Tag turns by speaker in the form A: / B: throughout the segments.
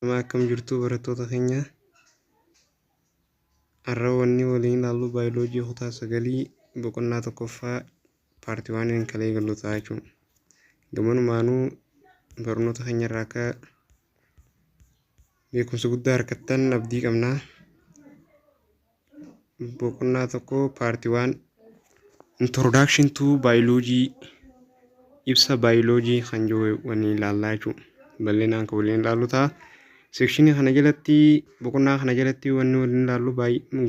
A: Akkam jirtu, barattoota keenya? Har'a wanni waliin ilaallu baayoloojii kutaa sagalii boqonnaa tokkoffaa part oneiin kalee eegallu ta'a jechuudha. Gamanumaanuu barnoota keenya irraa akka beekumsa guddaa argattan abdii qabna. Boqonnaa tokko, part one, introduction to biology, ibsa baayoloojii kan jiru waliin ilaallaa jechuudha. Bal'inaan kan waliin ilaallu ta'a. Sectionii kana jalatti, boqonnaa kana jalatti wanni waliin ilaallu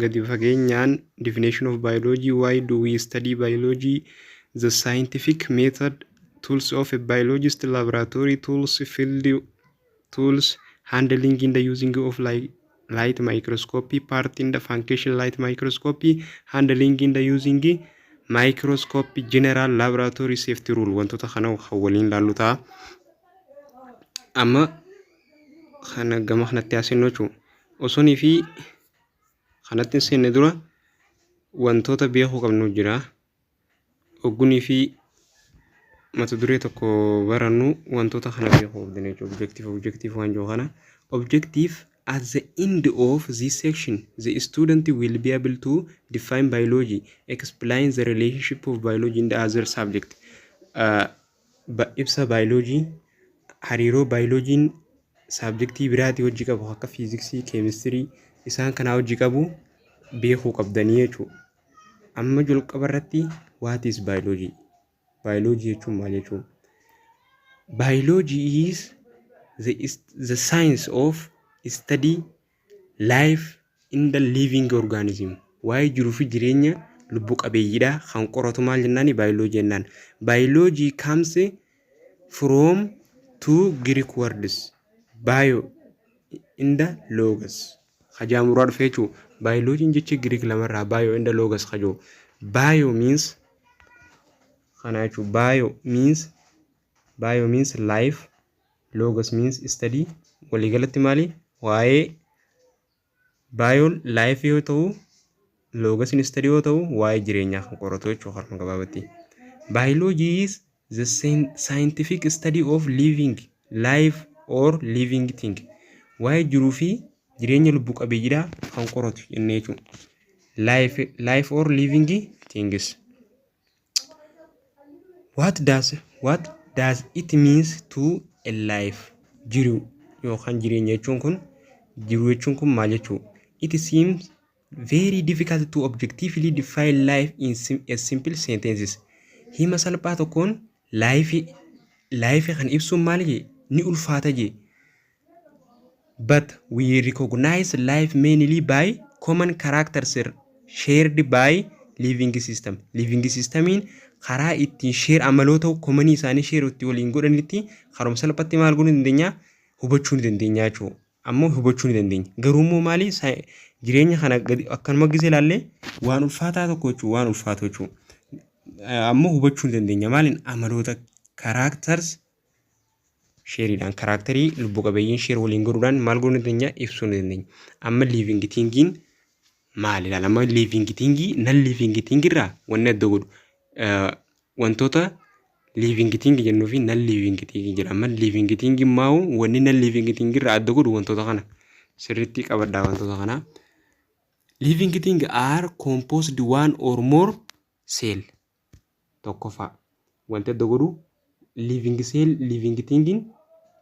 A: gadi fageenyaan definition of biology, why do we study biology, the scientific method, tools of a biologist, laboratory tools, field tools, handling in the using of light microscopy, part in the function light microscopy, handling in the using microscopy, general laboratory safety rule, wantoota kana kan waliin ilaallu ta'a. Amma kana gama kanatti haasofnu jechuudha. Osonii fi kanatti hin seenne dura wantoota beekuu qabnu jira. Oggunii fi mata duree tokko barannu wantoota kana beekuu qabna jechuudha. Objective, objective waan jiru kana. Objective: at the end of this section, the student will be able to define biology, explain the relationship of biology in the other subject. Ibsa biology, hariiroo bioloojiin subjectii biraatii hojii qabu akka fiiziksii, keemistirii isaan kanaa hojii qabu beekuu qabdanii jechuudha. Amma jalqaba irratti, what is biology? Biology jechuun maal jechuudha? Biology is the science of study life in the living organism. Waa'ee jiruu fi jireenya lubbu qabeeyyiidha kan qoratu maal jennaani? Biology jennaan. Biology comes from two Greek words, bio and logos kajaamuraa dhufe jechuudha. Baayoloojiin jecha Giriik lamarraa, bio and logos kajoo. Bio means kana jechuudha. Bio means life, logos means study. Waliigalatti maali? Waa'ee bioon life yoo ta'u, logosiin study yoo ta'u, waa'ee jireenyaa kan qoratu jechuudha harma gabaabatti. Biology is the scientific study of living life or living thing. Waa'ee jiruu fi jireenya lubbu qabeeyyiidhaa kan qoratu jennee jechuudha. Life or living things. What does it means to a life? Jiru yookaan jireenya jechuun kun, jiru jechuun kun maal jechuudha? It seems very difficult to objectively define life in a simple sentences. Hima salphaa tokkoon life kan ibsuun maal jee ni ulfaata jee. But we recognize life mainly by common characters shared by living system. Living systemiin karaa ittiin share amaloota commonii isaanii share itti waliin godhanitti karuma salphatti maal godhuu dandeenya? Hubachuu ni dandeenya jechuudha. Ammoo hubachuu ni dandeenya. Garuu immoo maali, jireenya kana gadi akkanuma gisee ilaallee waan ulfaataa tokko jechuudha, waan ulfaatu jechuudha. Ammoo hubachuu ni dandeenya maaliin? Amaloota characters shareiidhaan, characterii lubbu qabeeyyiin share waliin godhuudhaan maal godhuu ni dandeenya? Ibsuu ni dandeenya. Amma living thingiin maali ilaala? Amma living thingii non living thingirraa wanni adda godhu, wantoota living thing jennuu fi non living thing jedha. Amma living thing maa'u, wanni non living thingirraa adda godhu wantoota kana sirriitti qabadhaa wantoota kana. Living thing are composed one or more cell. Tokkoffaa, wanti adda godhu living cell, living thing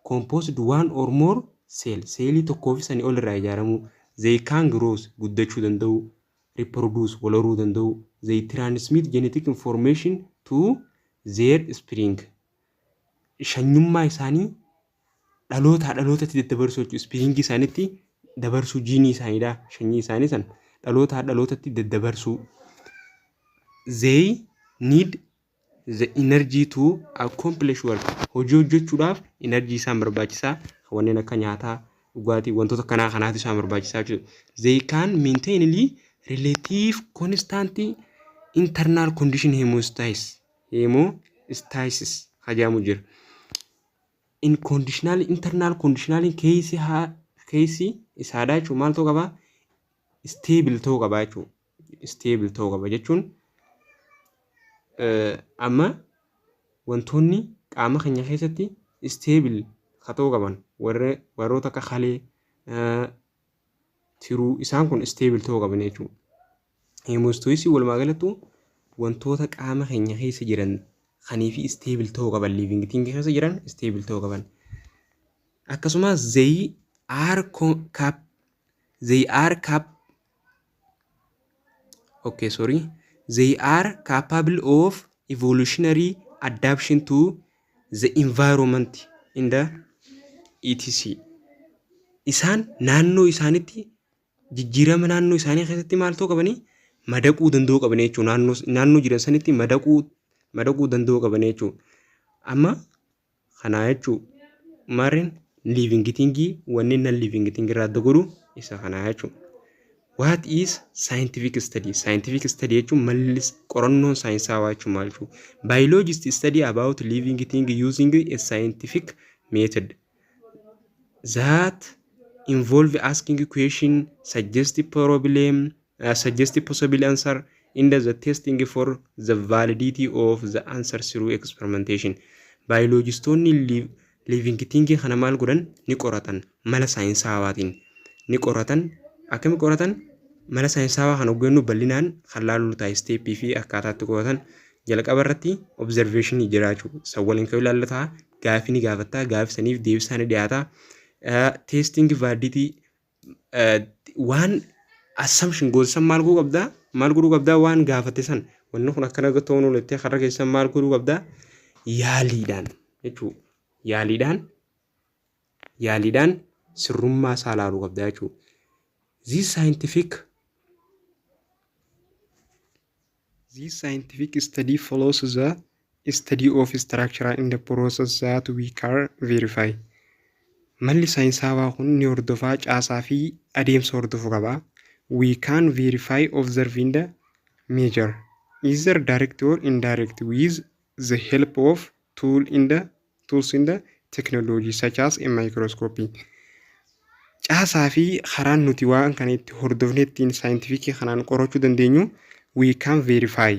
A: composed one or more cell, seelii tokkoo fi sanii ol irraa ijaaramuu. They can grow, guddachuu danda'u, reproduce, wal horuu danda'u. They transmit genetic information to their offspring, shanyummaa isaanii dhalootaa dhalootatti daddabarsuu jechuudha. Offspringii isaaniitti dabarsuu, jiinii isaaniidha. Sanyii isaanii san dhalootaa dhalootatti daddabarsuu. They need the energy to accomplish work. Hojii hojjechuudhaaf energy isaan barbaachisaa, wanneen akka nyaataa, dhugaatii, wantoota kanaa kanaatu isaan barbaachisaa jechuudha. They can maintain relative constant internal condition, homeostasis. Homeostasis hajaamu jira. In conditional, internal conditional keessi haa keessi isaadhaa jechuun maal ta'uu qabaa? Stable ta'uu qabaa jechuudha. Stable ta'uu qaba jechuun amma wantoonni qaama keenya keessatti stable haa ta'uu qaban, Warroota akka kalee, tiruu, isaan kun stable ta'uu qaban jechuudha. Homeostasis walumaa galattu wantoota qaama keenya keessa jiran kanii fi stable ta'uu qaban, living thing keessa jiran stable ta'uu qaban. Akkasumas they are cap okay, sorry, they are capable of evolutionary adaptation to the environment in the etc. Isaan naannoo isaanitti, jijjiirama naannoo isaanii keessatti maal ta'uu qabanii? Madaquu danda'uu qabanii jechuudha. Naannoo jiran sanitti madaquu danda'uu qabanii jechuudha. Amma kanaa jechuun maarreen living thing wanni non living thing irraa adda godhu isa kanaa jechuudha. What is scientific study? Scientific study jechuun malli qorannoon saayinsaawaa jechuun maal jechuudha? Biologists study about living thing using a scientific method that involve asking question, suggest problem, suggest possible answer, and the testing for the validity of the answer through experimentation. Biologistoonni living thing kana maal godhan? Ni qoratan, mala saayinsaawaatiin ni qoratan. Akkami qoratan? Mala saayinsaawaa kana hoggannu bal'inaan kan laallu ta'a, stepii fi akkaataatti qoratan. Jalqaba irratti observationii jiraachuu san waliin kan ilaallataa, gaafii ni gaafattaa, gaafii saniif deebisaa ni dhiyaataa, testing validity waan assumption goosan maal godhuu qabdaa? Maal godhuu qabdaa? Waan gaafate san, wanni kun akkana ta'uun oolettee karra keessan maal godhuu qabdaa? Yaaliidhaan jechuudha. Yaaliidhaan sirrummaa isaa ilaaluu qabdaa jechuudha. This scientific study follows the study of structure in the process that we can verify. Malli saayinsaawaa kun ni hordofaa, caasaa fi adeemsa hordofuu qaba. We can verify observing the measure, either direct or indirect, with the help of tools in the technology such as a microscope. Caasaa fi karaan nuti waan kana itti hordofnee ittiin scientificii kanaan qorachuu dandeenyu, we can verify,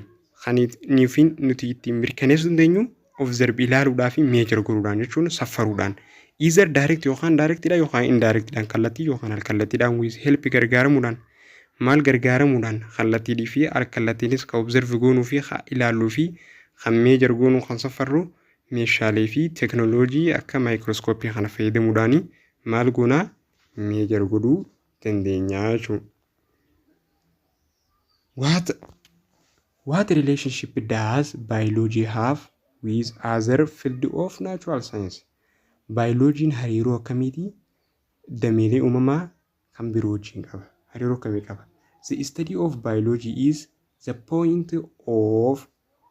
A: kan nuti ittiin mirkaneessuu dandeenyu, observe ilaaluudhaa fi measure godhuudhaan jechuun saffaruudhaan. Either direct yookaan directidha yookaan indirectidhaan, kallattii yookaan alkallattiidhaan, with help gargaaramuudhaan, maal gargaaramuudhaan? Kallattiidhii fi alkallattiinis kan observe goonuu fi kan ilaalluu fi kan measure goonuu, kan saffarru, meeshaalee fi teekinooloojii akka maayikirooskooppii kana fayyadamuudhaan maal goonaa? Measure godhuu dandeenya jechuudha. What relationship does biology have with other field of natural science? Baayoloojiin hariiroo akkamiitii dameelee uumamaa kan biroo wajjin qaba? Hariiroo akkamii qaba? The study of biology is the point of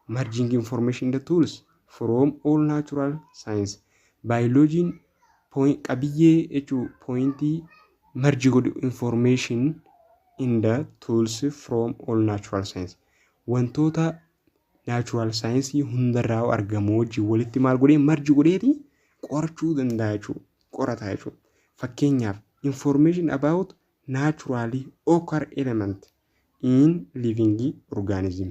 A: merging information the tools from all natural science. Baayoloojiin qabiyyee jechuun pointii merge godhu information in the tools from all natural science. Wantoota natural science hundarraa argamu wajjin walitti maal godhee? Merge godheeti qorachuu danda'a jechuudha. Qorata jechuudha. Fakkeenyaaf, information about naturally occur element in living organism.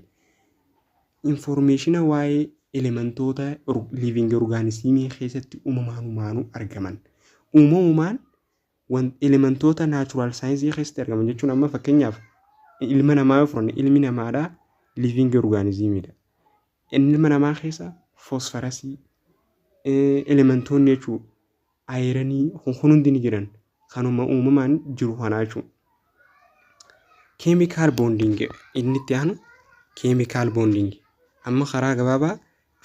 A: Informationa waa'ee elementoota living organismii keessatti uumamaan uumaanuu argaman. Uumamumaan elementoota natural science keessatti argaman jechuun, amma fakkeenyaaf ilma namaa yoo fudhanne, ilmi namaadhaa living organismidha. Ilma namaa keessa phosphorusii, elementoonni jechuudha, ironii kun hundi ni jiran, kanuma uumamaan jiru kanaa jechuudha. Chemical bonding inni itti aanu, chemical bonding. Amma karaa gabaabaa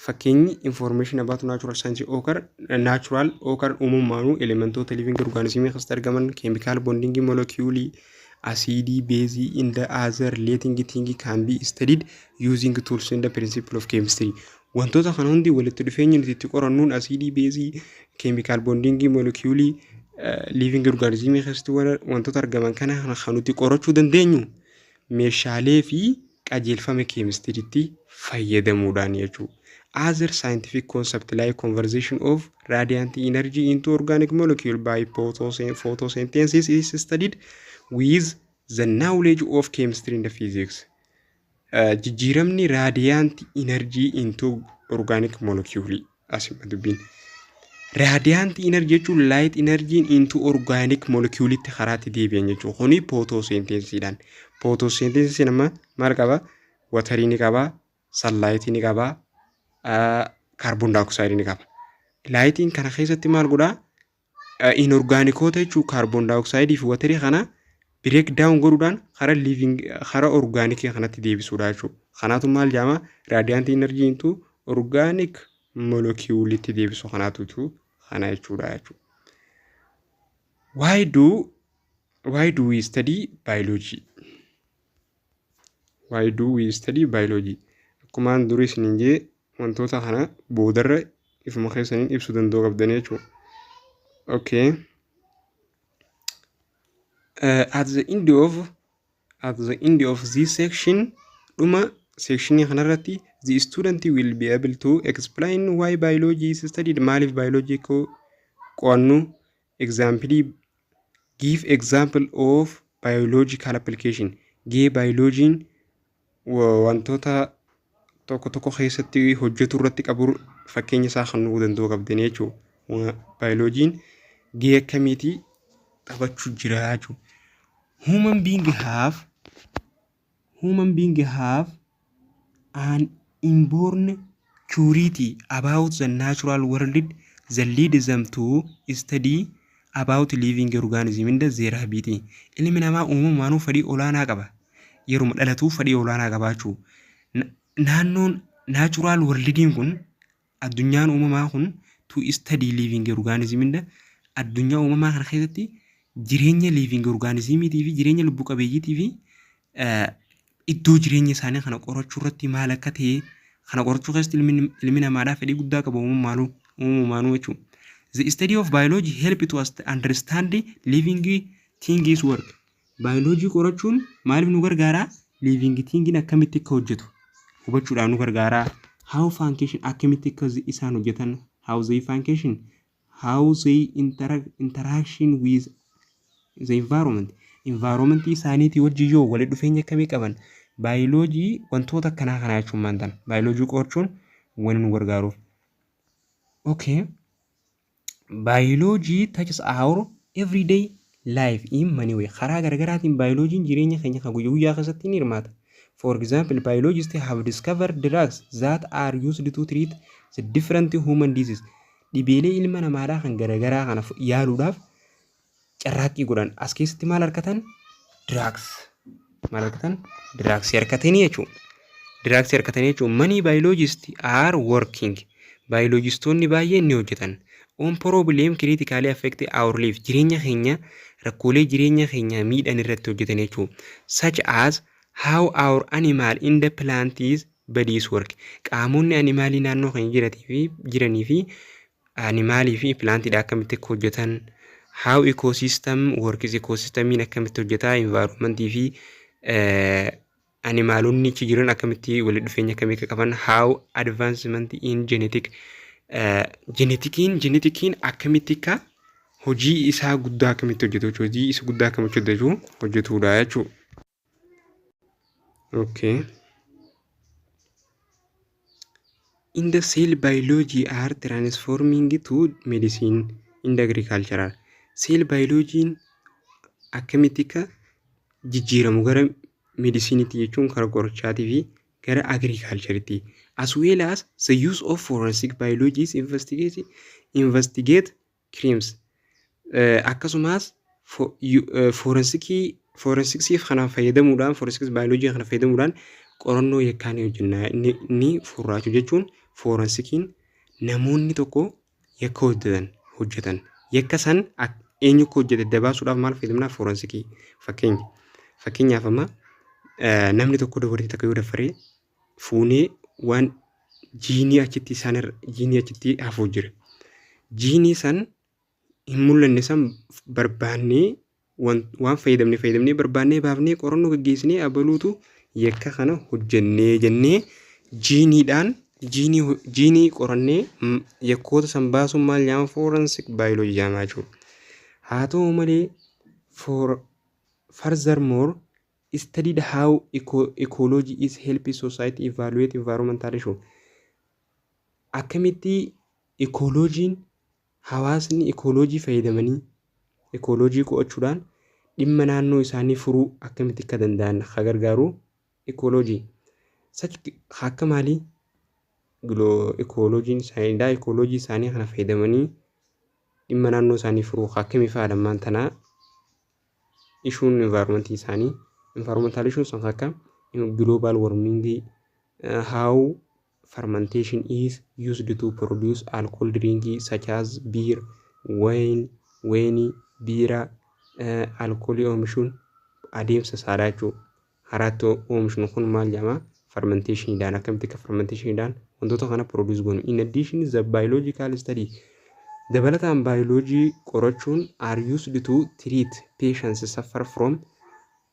A: fakkeenyi information about natural science occur, natural occur, uumamaanuu elementoota living organismii keessatti argaman, chemical bonding, molecular, acidii, baseii in the other relating thing can be studied using tools in the principle of chemistry. Wantoota kana hundi walitti dhufeenya nuti itti qorannuun, asiidii, beezii, chemical bondingii, molecular, living organismii keessatti wantoota argaman kana kan nuti qorachuu dandeenyu meeshaalee fi qajeelfama keemistiriitti fayyadamuudhaan jechuudha. Other scientific concept like conversion of radiant energy into organic molecule by photosynthesis is studied with the knowledge of chemistry and physics. Jijjiiramni radiant energy into organic molecule, asuma dubbiin. Radiant energy jechuun light energy into organic molecule'itti karaatti deebi'an jechuudha. Kuni photosynthesis'dhaan. Photosynthesis nama maal qaba? Waterii ni qaba, sunlight ni qaba, carbon dioxide ni qaba. Lightiin kana keessatti maal godhaa? Inorganicoota jechuun carbon dioxide fi waterii kana break down godhuudhaan karaa living karaa organicii kanatti deebisuudha jechuudha. Kanaatu maal jedhama? Radiant energy into organic molecule'itti deebisu kanaatutu kana jechuudha jechuudha. Why do we study biology? Why do we study biology? Akkumaan durii isiniin jee, wantoota kana boodarra ifuma keessaniin ibsuu danda'uu qabdanii jechuudha. Okay. At the end of this section, dhuma sectionii kanarratti, the student will be able to explain why biology is studied, maaliif biology qo'annu, example, give example of biological application, gahee biologiin wantoota tokko tokko keessatti hojjetu irratti qabu fakkeenya isaa kan nuu danda'uu qabdanii jechuudha. Biologiin gahee akkamiitii taphachuu jira jechuudha. Human being have an inborn curiosity about the natural world that leads them to study about living organism in their habitat. Ilmi namaa uumamaanuu fedhii olaanaa qaba. Yeruma dhalatuu fedhii olaanaa qabaachuu. Naannoon natural worldiin kun, addunyaan uumamaa kun, to study living organism in addunyaa uumamaa kana keessatti jireenya living organismiitii fi jireenya lubbu qabeeyyiitii fi iddoo jireenya isaanii kana qorachuu irratti maal akka ta'e kana qorachuu keessatti ilmi namaadhaa fedhii guddaa qaba uumamumaanuu jechuudha. The study of biology help to us understand living things work. Biology qorachuun maaliif nu gargaara? Living thing akkamitti akka hojjetu hubachuudhaaf nu gargaara. How function, akkamitti akka isaan hojjetan, how they function, how they interaction with the environment. Environment isaaniitii wajjin yoo walitti dhufeenya akkamii qaban, baayoloojii wantoota akkanaa kanaa jechuun maal, baayoloojii qorachuun wanni nu gargaaruuf. Okay. Biology touches our everyday life in many way. Karaa garaagaraatiin baayoloojiin jireenya keenya kan guyyaa guyyaa keessatti ni hirmaata. For example, biologists have discovered drugs that are used to treat the different human diseases. Dhibeelee ilma namaadhaa kan garaagaraa kana yaaluudhaaf carraaqqii godhan. As keessatti maal argatan? Drugs. Maal argatan? Drugs argatanii jechuudha. Drugs argatanii jechuudha. Many biologists are working. Biologistoonni baay'een ni hojjetan. On problem critically affect our life. Jireenya keenya, rakkoolee jireenya keenya miidhan irratti hojjetan jechuudha. Such as how our animal in the plant is bodies work. Qaamonni animalii naannoo keenya jiratii fi jiranii fi animalii fi plantiidha akkamitti akka hojjetan. How ecosystem works, ecosystemiin akkamitti hojjeta, environmentii fi animalonni achi jiran akkamitti walitti dhufeenya akkamii akka qaban, how advancement in genetic, geneticiin akkamitti akka hojii isaa guddaa akkamitti hojjetu, hojii isa guddaa akkamitti hojjetu hojjetudha jechuudha. Okay. In the cell biology are transforming to medicine in the agricultural. Cell biology akkamitti akka jijjiiramu gara medicineitti jechuun karaa qorichaatii fi gara agriculturetti, as well as the use of forensic biology investigate crimes. Akkasumas forensicsii kana fayyadamuudhaan, forensics biology kana fayyadamuudhaan qorannoo yakkaa ni hojjenna, ni furraachuu jechuun. Forensiciin namoonni tokko yakka hojjetan yakka san eenyu akka hojjete adda baasuudhaaf maal fayyadamna? Forensicii. Fakkeenyaaf, amma namni tokko dubartii takka yoo daffaree fuunee, waan jiinii achitti isaan irra jiinii achitti hafuu jira. Jiinii san hin mul'anne san barbaannee, waan fayyadamne barbaannee baafnee qorannoo gaggeessinee, abaluutu yakka kana hojjennee jennee, jiiniidhaan jiinii qorannee yakkoota san baasuun maal jedhama? Forensic biology jedhama jechuudha. Haa ta'u malee, for furthermore studied how ecology is help society evaluate environmental issue. Akkamitti ecologiin Hawaasni ecology fayyadamanii, ecology qo'achuudhaan dhimma naannoo isaanii furuu akkamitti akka danda'an ka gargaaru ecology. Such akka maalii ecologyn isaaniidha. Ecology isaanii kana fayyadamanii dhimma naannoo isaanii furuu akkamii fa'aadha ammaan tanaa issueun environmentii isaanii? Environmental issues sun akka global warming, how fermentation is used to produce alcohol drink such as beer, wine, wayinii, biiraa, alkoolii oomishuun adeemsa isaadha jechuudha. Karaatti oomishnu kun maal jedhama? Fermentationiidhaan. Akkamitti akka fermentationiidhaan wantoota kana produce goonu. In addition, the biological study, dabalataan baayoloojii qorachuun, are used to treat patients suffer from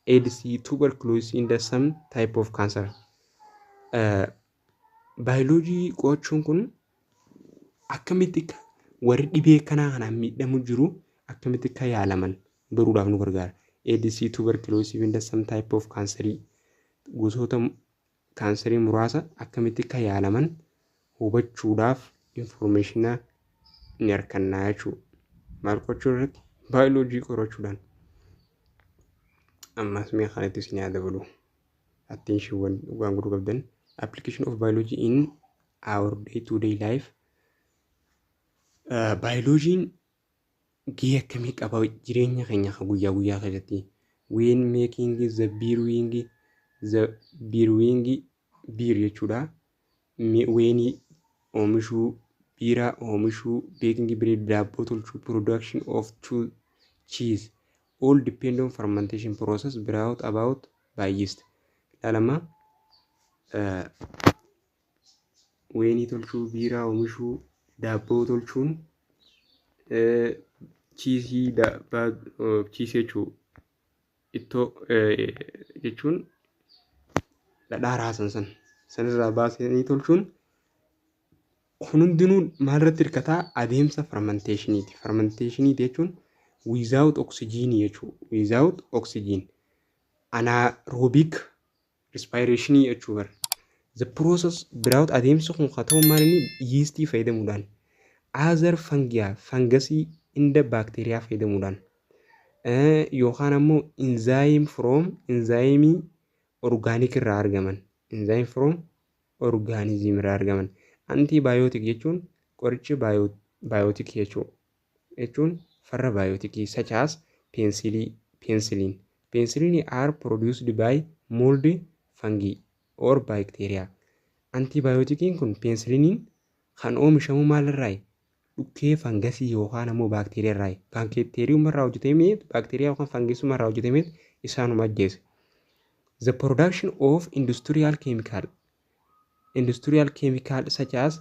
A: AIDS, tuberculosis and some type of cancer. Baayoloojii qo'achuun kun akkamitti warri dhibee kanaa kanaan miidhamu jiru akkamitti akka yaalaman baruudhaaf nu gargaara. AIDS, tuberculosis and some type of cancer, gosoota kaansarii muraasa akkamitti akka yaalaman hubachuudhaaf information ni argannaa jechuudha. Maal qo'achuu irratti? Baayoloojii qorachuudhaan. Ammas mi'a kanatti isin haa dabalu. Attention, waan godhuu qabdan. Application of biology in our day to day life. Baayoloojiin gahee akkamii qaba jireenya keenya guyyaa guyyaa keessatti? When making the brewing, the brewing beer jechuudha. Weenii oomishuu, biiraa oomishuu, baking bread, daabboo tolchuu, production of cheese all depend on fermentation process brought about by yeast. Ilaalama, weenii tolchuu, biiraa oomishuu, daabboo tolchuun, cheeseii, cheeseii jechuu ittoo jechuun dhadhaa raasan san sanirraa baasanii tolchuun kun hundinuu maalirratti hirkataa? Adeemsa fermentationiiti. Fermentationiiti jechuun without oxygen jechuudha. Without oxygen anaerobic respiration jechuu bara. The process brought, adeemsi kun haa ta'u maal, inni yeastii fayyadamuudhaan, other fungi, fangasii and baakteeriyaa fayyadamuudhaan, yookaan ammoo enzyme from, enzymeii organic irraa argaman, enzyme from organism irraa argaman. Antibiotic jechuun qoricha biotic jechuudha. Jechuun farra bioticii such as penicillin. Penicillin are produced by mold, fungi or bacteria. Antibioticiin kun, penicilliniin, kan oomishamu maalirraayi? Dhukkee fangasii yookaan ammoo baakteeriyaa irraayi. Baakteeriyuma irraa hojjetamee, baakteeriyaa yookaan fangasuma irraa hojjetamee isaanuma ajjeese. The production of industrial chemical such as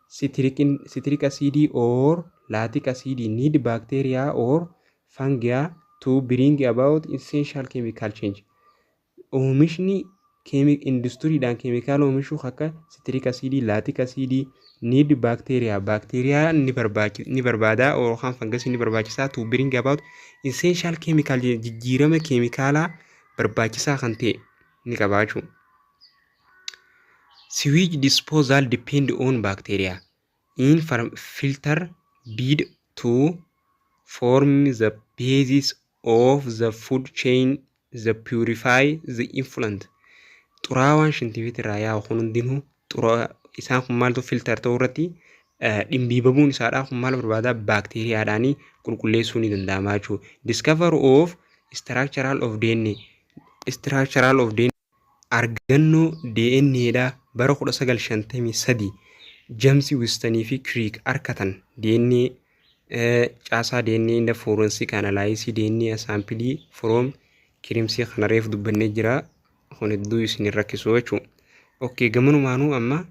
A: citric acid or lactic acid need bacteria or fungi to bring about essential chemical change. Oomishni industiriidhaan keemikaala oomishuu akka citric acid, lactic acid need bacteria, baakteeriyaa ni barbaada yookaan fangasii ni barbaachisaa, to bring about essential chemical, jijjiirama keemikaalaa barbaachisaa kan ta'e ni qabaachuu. Sewage disposal depend on bacteria in filter bed to form the basis of the food chain, the purify the effluent. Xuraawaan shintibiit irraa yaa'u kun hundinuu, isaan kun maaltu filter ta'uu irratti dhimbiibamuun isaadhaa kun maal barbaada? Baakteeriyaadhaanii qulqulleessuu ni danda'ama jechuudha. Discover of structural of DNA, structural of DNA, argannoo DNA dha bara 1953 James Watsonii fi Crick argatan. DNA, caasaa DNA and forensic analysis DNA sample from crimes kana reef dubbannee jira, kun hedduu isin rakkisu jechuudha. Okay, gamanumaanuu amma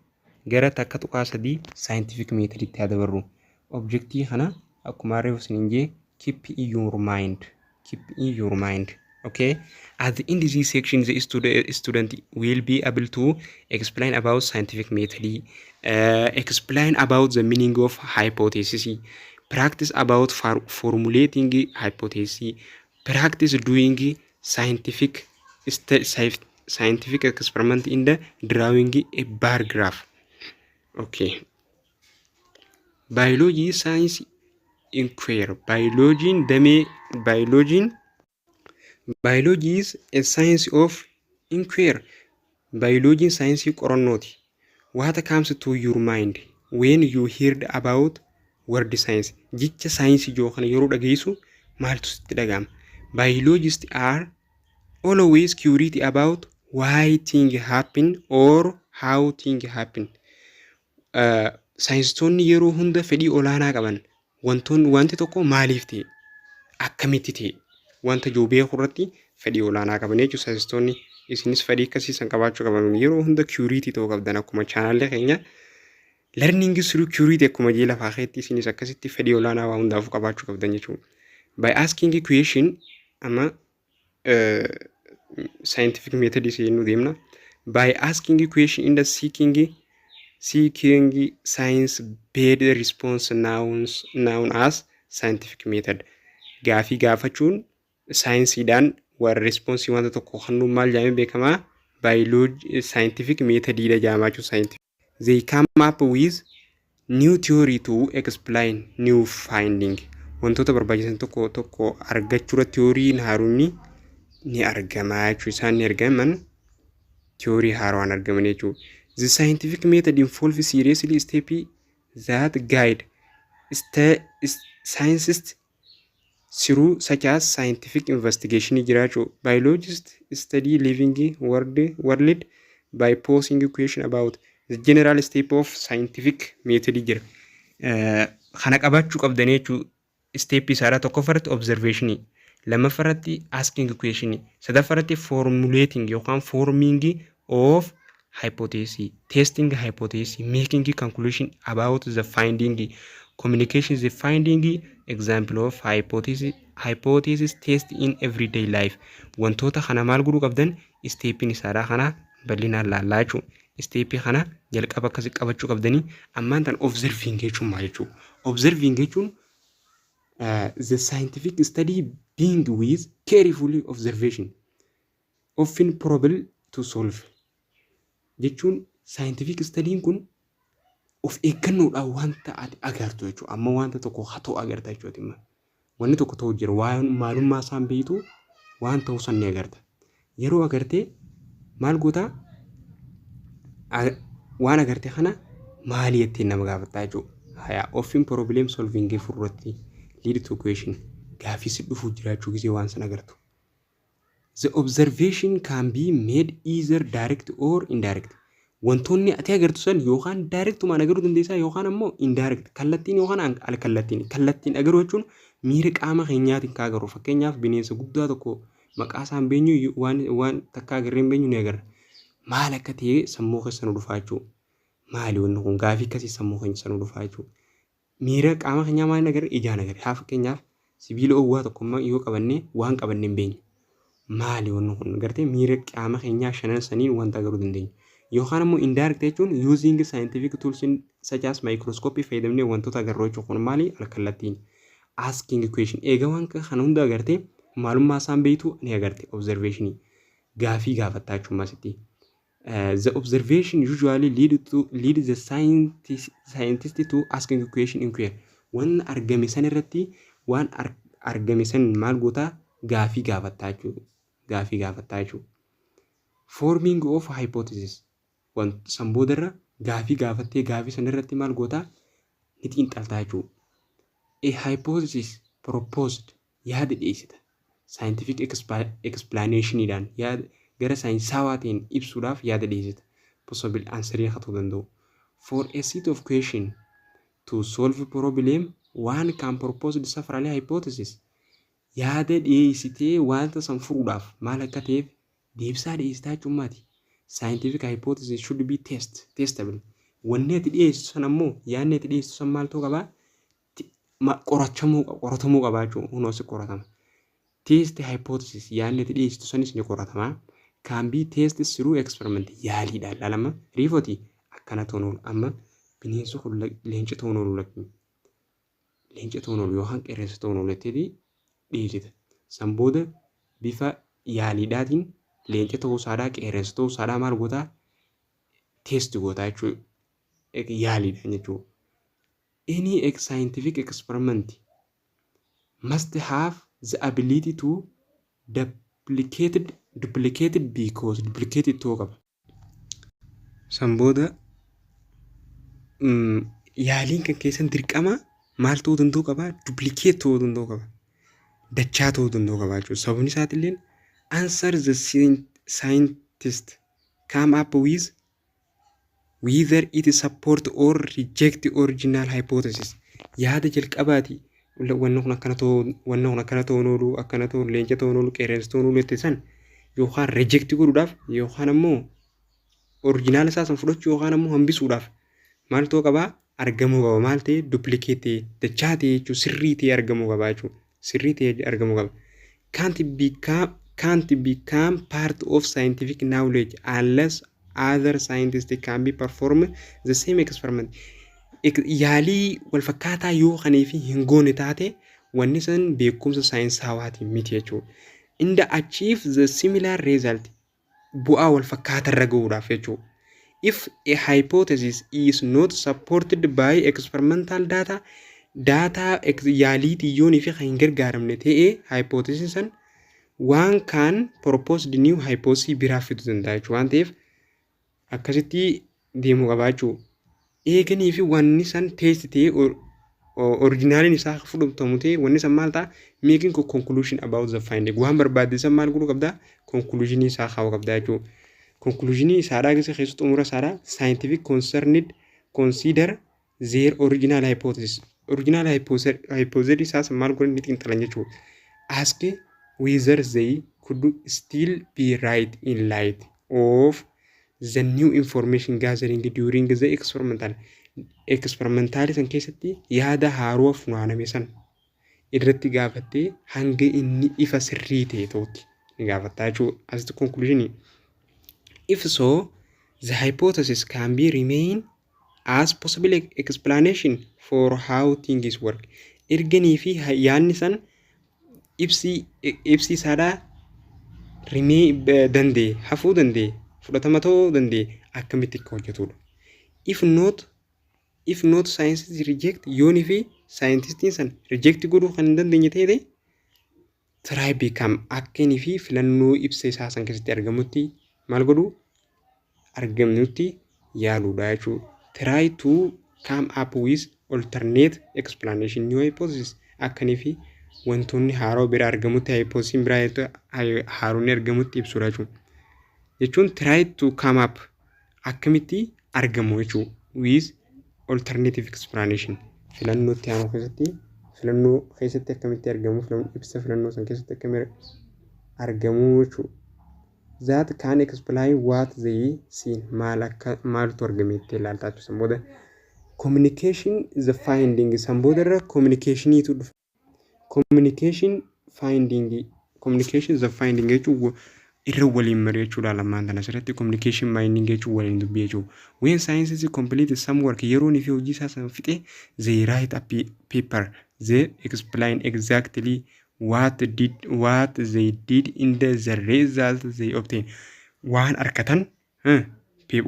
A: gara 1.3 scientific method haa dabarru. Objectii kana akkuma reef isiniin jee, keep in your mind, keep in your mind. Okay, at the end of this section, the student will be able to explain about scientific method, explain about the meaning of hypothesis, practice about formulating hypothesis, practice doing scientific experiment in the drawing a bar graph. Okay, biology science inquiry. Baayoloojiin damee baayoloojiin. Biology is a science of inquiry. Baayoloojiin saayinsii qorannooti. What comes to your mind when you heard about word science? Jecha saayinsii jiru kana yeroo dhageessu maaltu sitti dhaga'ama? Biologists are always curious about why things happen or how things happen. Saayinsistoonni yeroo hunda fedhii olaanaa qaban wantoonni wanti tokko maaliif ta'e, akkamitti ta'e wanta jiru beekuu irratti fedhii olaanaa qaban jechuudha saayinsistoonni. Isinis fedhii akkasii san qabaachuu qaban, yeroo hunda curious ta'uu qabdan. Akkuma chaanaallee keenya "Learning through curiosity" akkuma jee lafaa keetti, isinis akkasitti fedhii olaanaa waa hundaafuu qabaachuu qabdan jechuudha. By asking question, amma scientific method isii deemna. By asking question in the seeking science based response known as scientific method. Gaafii gaafachuun saayinsiidhaan warra response wanta tokko kennuun maal jedhamee beekamaa? Biology scientific methodidha jedhamaa jechuudha. Scientific. They come up with new theory to explain new finding. Wantoota barbaachisan tokko tokko argachuudha theoryin haaruun ni argama jechuudha. Isaan ni argaman, theory haaraan argaman jechuudha. The scientific method involves seriously steps that guide scientists through such as scientific investigation jiraachuu. Biologists study living world by posing question about the general step of scientific method jira. Kana qabaachuu qabdanii jechuu. Step isaadha: tokkoffaratti observation, lammaffaratti asking question, sadaffaratti formulating yookaan forming of hypothesis, testing hypothesis, making conclusion about the finding, communication the finding. Example of hypothesis test in everyday life. Wantoota kana maal godhuu qabdan? Stepiin isaadha kana bal'inaan laallaa jechuudha. Stepii kana jalqaba akkasii qabachuu qabdanii. Ammaan tan observing jechuun maal jechuudha? Observing jechuun the scientific study being with carefully observation often problem to solve jechuun scientific study'n kun of eeggannoodhaan wanta ati agartu jechuudha. Amma wanta tokko haa ta'u agarta jechuudha. Wanni tokko ta'u jira, waan maalummaa isaan beektu waan ta'uu san ni agarta. Yeroo agartee maal gootaa? Waan agarte kana maali jettee nama gaafattaa jechuudha. Hayaa, often problem solving fuulduratti lead to question, gaafii si dhufuu jiraachuu gisee waan san agartu. The observation can be made either direct or indirect. Wantoonni ati agartu san yookaan directumaan agaruu dandeessaa yookaan ammoo indirect, kallattiin yookaan alkallattiin. Kallattiin agaruu jechuun miira qaama keenyaatiin kan agarru. Fakkeenyaaf, bineensa guddaa tokko maqaa isaan beenyu, waan takka agarree hin beenyu ni agarra. Maal akka ta'e sammuu keessa nu dhufaa jechuudha. Maali wanni kun? Gaafii akkasii sammuu keessa nu dhufaa jechuudha. Miira qaama keenyaa maaliin agarra? Ijaan agarra. Haa, fakkeenyaaf, sibiila owwaa tokko yoo qabannee waan qabannee hin beenyu. Maali wanni kun? Gartee miira qaama keenyaa shanan saniin wanta agaruu dandeenya. Yookaan ammoo indirect jechuun using scientific tools such as microscope fayyadamnee wantoota agarru jechuudha. Kun maali? Alkallattiin. Asking question, eega waan kana hunda agartee maalummaa isaan beektu ni agarte, observation, gaafii gaafattaa jechuudha asitti. The observation usually lead the scientist to asking question, inquiry. Waan argame san irratti, waan argame san maal gootaa? Gaafii gaafattaa jechuudha. Gaafii gaafattaa jechuudha. Forming of hypothesis, san boodarra gaafii gaafattee gaafii san irratti maal gootaa? Ni xiinxaltaa jechuudha. A hypothesis proposed, yaada dhiyeessita. Scientific explanationidhaan, yaada gara saayinsaawaa ta'een ibsuudhaaf yaada dhiyeessita. Possible answer haa ta'uu danda'u. For a set of question to solve problem, one can propose several hypothesis. Yaada dhiyeessitee wanta san furuudhaaf maal akka ta'eef deebisaa dhiyeessitaa jechuun. Scientific hypothesis should be testable. Wanni ati dhiyeessitu san ammoo, yaadni ati dhiyeessitu san maal ta'uu qabaa? Qorachamuu, qoratamuu qabaa jechuudha. Hunoo si qoratama. Test hypothesis, yaadni ati dhiyeessitu sanis ni qoratama. Can be tested through experiment, yaaliidhaan ilaalama. Riifoti akkana ta'uun oolu, amma bineensi kun leenca ta'uun oolu, lakki leenca ta'uun oolu yookaan qeerransa ta'uun oolu jettee dhiyeessita. San booda bifa yaaliidhaatiin leenca ta'uu isaadhaa, qeerransa ta'uu isaadhaa maal gootaa? Test gootaa jechuudha. Yaaliidhaan jechuudha. Any scientific experiment Must have the ability to duplicated because duplicated ta'uu qaba. San booda yaaliin kan keessan dirqama maal ta'uu danda'uu qaba? Duplicate ta'uu danda'uu qaba. Dachaa ta'uu danda'uu qaba jechuudha. Sababni isaatillee answer the scientist come up with, whether it support or reject original hypothesis. Yaada jalqabaati wanni kun akkana ta'uu, wanni kun akkana ta'uun oolu, akkana ta'uun, leenca ta'uun oolu, qeerransa ta'uun oolu jette san yookaan reject godhuudhaaf yookaan ammoo original isaa san fudhachuu yookaan ammoo hambisuudhaaf maal ta'uu qabaa? Argamuu qaba. Maal ta'e? Duplicate ta'e, dachaa ta'e jechuudha. Sirrii ta'e argamuu qaba jechuudha. Sirrii ta'e argamuu qaba. Can't become part of scientific knowledge unless other scientists can be perform the same experiment. Yaalii wal fakkaataa yoo kanii fi hin goone taate, wanni san beekumsa saayinsawaatiin miti jechuudha. And achieve the similar result, bu'aa wal fakkaataa irra gahuudhaaf jechuudha. If a hypothesis is not supported by experimental data, data yaalii xiyyoonii fi kan hin gargaaramne ta'ee, hypothesis san waan kaan proposed new hypothesis biraa fiduu danda'a jechuudha. Waan ta'eef akkasitti deemuu qaba jechuudha. Eeganii fi wanni san test ta'ee originaliin isaa fudhatamu ta'e, wanni san maal ta'a? Making conclusion about the finding. Waan barbaadde san maal godhuu qabdaa? Conclusion isaa kaa'uu qabdaa jechuudha. Conclusion isaadhaa keessa keessatti xumura isaadhaa scientific concerned consider their original hypothesis. Original hypothesis isaa san maal godhan? Ni xiinxalan jechuudha. Ask whether they could still be right in light of the new information gathering during the experimental san keessatti yaada haaroo funaaname san irratti gaafattee hanga inni ifa sirrii ta'e ta'utti ni gaafattaa jechuudha. Asitti conclusion. If so, the hypothesis can be remain as possible explanation for how things work. Erganii fi yaadni san ibsi isaadhaa rimee danda'e, hafuu danda'e, fudhatama ta'uu danda'e, akkamitti akka hojjetudha. If not, scientists reject. Yoonii fi scientistiin san reject godhuu kan hin dandeenye ta'e, try become akka inni fi filannoo ibsa isaa san keessatti argamutti maal godhuu argamnutti yaaluudha jechuudha. Try to come up with alternate explanation, new hypothesis, akkanii fi wantoonni haaroo bira argamutti, hypothesis biraa haaroonni argamutti ibsuudha jechuudha. Jechuun try to come up akkamitti argamu jechuudha with alternative explanation, filannoo itti aanu keessatti, filannoo keessatti akkamitti argamu, ibsa filannoo san keessatti akkamitti argamu jechuudha. That can explain what they seen, maal akka maaltu argame itti ilaaltaa jechuudha. San booda communication the finding. San booda irra communicationiitu dhufa. Communication finding, communication the finding jechuun irra waliin mari'achuudha lamaan tana asirratti. Communication finding jechuun waliin dubbii jechuudha. When scientists complete some work, yeroon fi hojii isaa san fixe, they write a paper. They explain exactly what they did in the result they obtain. Waan argatan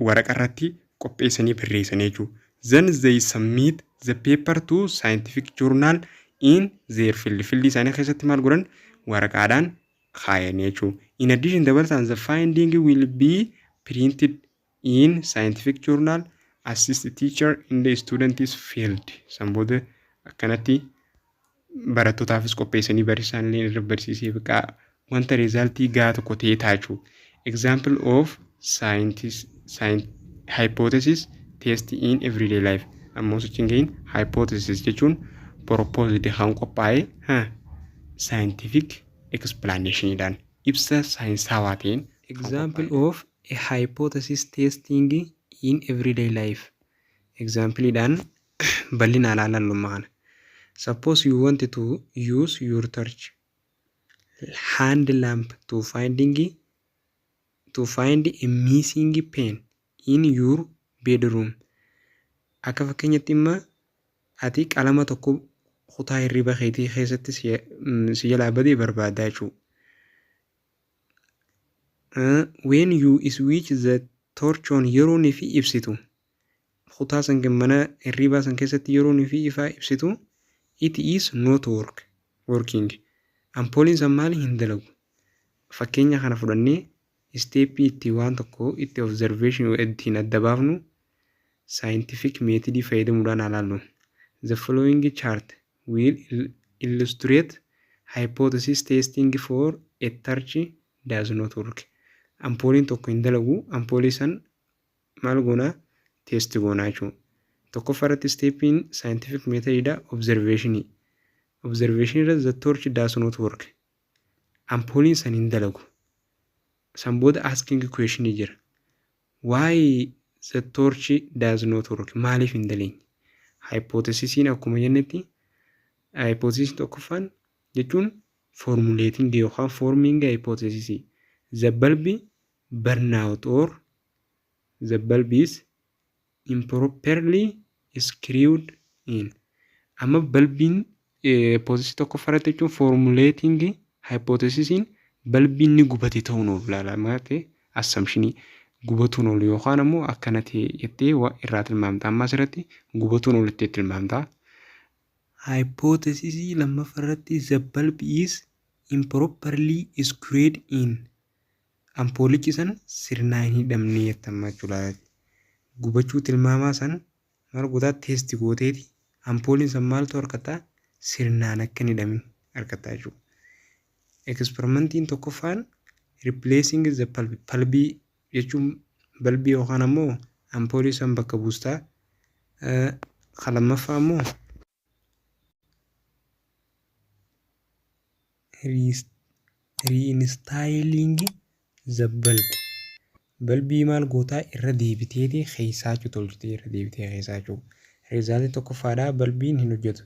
A: waraqa irratti qopheessanii barreessanii jechuudha. Then they submit the paper to scientific journal in their field. Field isaanii keessatti maal godhan? Waraqaadhaan kaayanii jechuudha. In addition, dabalataan, the finding will be printed in scientific journal, assist teacher in the students field. San booda akkanatti barattootaafis qopheessanii barsiisaan illee irra barsiisee biqaa wanta resultii gahaa tokko ta'ee ta'a jechuudha. Example of scientist, hypothesis test in everyday life. Ammoo sochiin gahin hypothesis jechuun proposed kan qophaa'e scientific explanationidhaan, ibsa saayinsawaa ta'een. Example of a hypothesis testing in everyday life. Exampleidhaan bal'inaan ilaallu kana. Suppose you want to use your torch hand lamp to find a missing pen in your bedroom. Akka fakkeenyatti imma ati qalama tokko kutaa hirriba keetii keessatti si jalaa badee barbaaddaa jechuudha. When you switch the torch on, yeroo fi ibsitu, kutaa san, mana hirribaa san keessatti yeroo fi ifaa ibsitu, it is not work. working. Ampooliin san maali hin dalagu. Fakkeenya kana fudhannee step itti waan tokko itti observation ittiin adda baafnu scientific method fayyadamuudhaan haa laallu. The following chart will illustrate hypothesis testing for a torch does not work. Ampooliin tokko hin dalagu, ampoolii san maal goonaa? Test goonaa jechuudha. Tokkoffaa irratti stepiin scientific methodidha, observationii. Observation irra the torch does not work. Ampooliin san hin dalagu. San booda asking question jira. Why the torch does not work? Maaliif hin daleenye? Hypothesisiin akkuma jennetti, hypothesis tokkoffaan jechuun formulating yookaan forming hypothesis. The bulb burn out or the bulb is improperly screwed in. Amma balbiin hypothesis tokkoffaa irratti jechuun formulating hypothesisiin balbiin ni gubate ta'uun oolu ilaalamaa ta'e, assumptionii gubatuun oolu yookaan ammoo akkana ta'e jettee irraa tilmaamta. Amma asirratti gubatuun oolu jettee tilmaamta. Hypothesisii lammaffaa irratti the bulb is improperly screwed in. Ampoolichi san sirnaan hin hidhamne jettamma jechuudha. Gubachuu tilmaamaa san maal gootaa? Test gooteeti ampooliin san maaltu harkataa sirnaan akka hin hidhamin harkataa jechuudha. Experimentiin tokkoffaan replacing the bulb, bulbii jechuun balbii yookaan ammoo ampoolii san bakka buustaa. Kan lammaffaa ammoo reinstalling the bulb. Balbii maal gootaa? Irra deebiteeti keessaa tolchitee irra deebitee keessaa jechuudha. Resultiin tokkoffaadhaa balbiin hin hojjetu.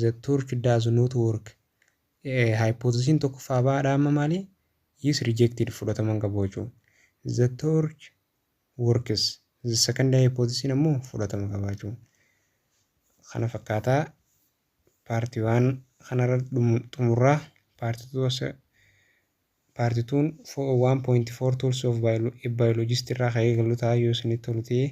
A: The torch does not work. Hypothesiin tokkoffaa baadhaa amma maali? Is rejected, fudhatama hin qabu jechuudha. The torch works. The second hypothesis ammoo fudhatama qaba jechuudha. Kana fakkaataa part one kanarra xumurraa. Part two, part twon 1.4 tools of biologist irraa ka'ee galu ta'a. Yoo isinitti tolu ta'e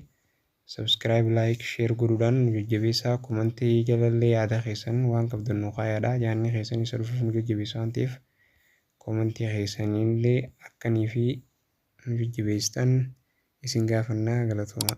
A: subscribe, like, share godhuudhaan nu jajjabeessaa. Commentii jalallee yaada keessan waan qabdan nu kaayaadha. Yaadni keessan isa dhufuuf nu jajjabeessa waan ta'eef commentii keessanillee akkanii fi nu jajjabeessitan isin gaafannaa. Galatooma.